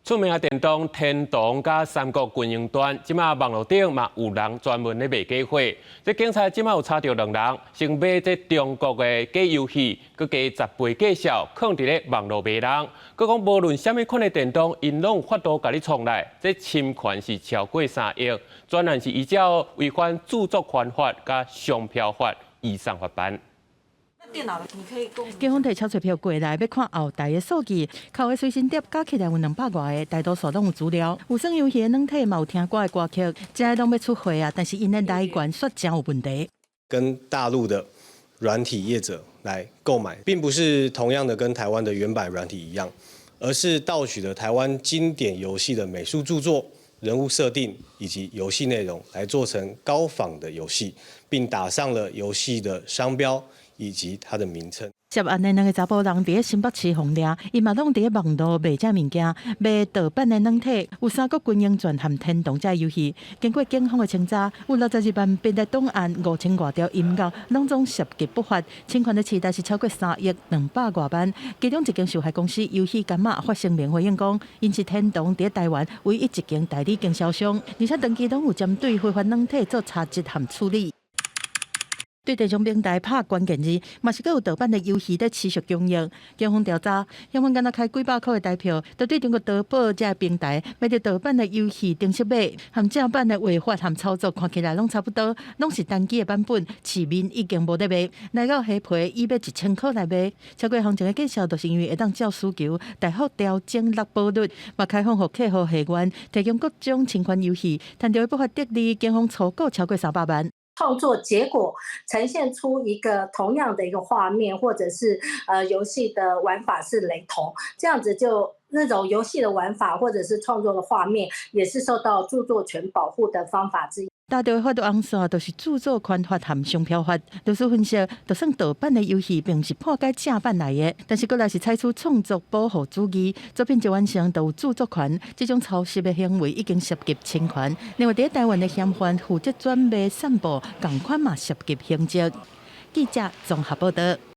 出名的電動天堂佮三國群英傳，這馬網路頂嘛有人專門咧賣假貨。這警察這馬有查著兩人，先買這中國的假遊戲，閣加10倍價數，囥佇咧網路賣人。閣講無論啥物款的電動，𪜶攏有法度共你創來。這侵權是超過3億，專案是依照違反著作權法佮商標法移送法辦。警方提鈔票過來，欲看後台的數據，扣的隨身碟加起來有200外個，大多數攏有資料。有耍遊戲的軟體嘛有聽歌的歌曲，這攏欲出貨啊，但是𪜶的來源卻誠有問題。跟大陸的軟體業者來購買，並不是同樣的跟台灣的原版軟體一樣，而是盜取了台灣經典遊戲的美術著作、人物設定以及遊戲內容，來做成高仿的遊戲，並打上了遊戲的商標以及它的名稱。涉案的兩个查埔人佇咧新北市予掠，𪜶嘛攏佇咧網路賣這物件，賣盜版的軟體，有三國群英傳和天堂這遊戲。經過警方的清查，有62萬筆的檔案、5000外條音樂，攏總涉及不法，侵權的市值是超過3億200外萬。其中一間受害公司遊戲柑仔發聲明回應講，𪜶是天堂佇咧台灣唯一一間代理經銷商，而且長期攏有針對非法軟體做查緝和處理。對電商平台拍關鍵字，嘛是閣有盜版的遊戲佇持續供應。警方調查，嫌犯敢若開幾百箍的台票，就對中國淘寶這个平台買著盜版的遊戲程式碼，和正版的畫法和操作看起來攏差不多，攏是單機的版本，市面已經無咧賣。來到蝦皮以欲1000箍來賣，超過行情的介紹，就是因為會當照需求大幅調整落保率，嘛開放予客戶會員提供各種侵權遊戲，趁著不法得利，警方初估超過300萬。創作結果呈現出一個同樣的一個畫面，或者是遊戲的玩法是雷同，這樣子就那種遊戲的玩法或者是創作的畫面，也是受到著作權保護的方法之一。踏著的法律紅線就是著作權法和商標法。律師分析，就算盜版的遊戲並毋是破解正版來的，但是閣來是採取創作保護主義，作品一完成就有著作權，這種抄襲的行為已經涉及侵權。另外，佇台灣的嫌犯負責轉賣散布，仝款嘛涉及刑責。記者綜合報道。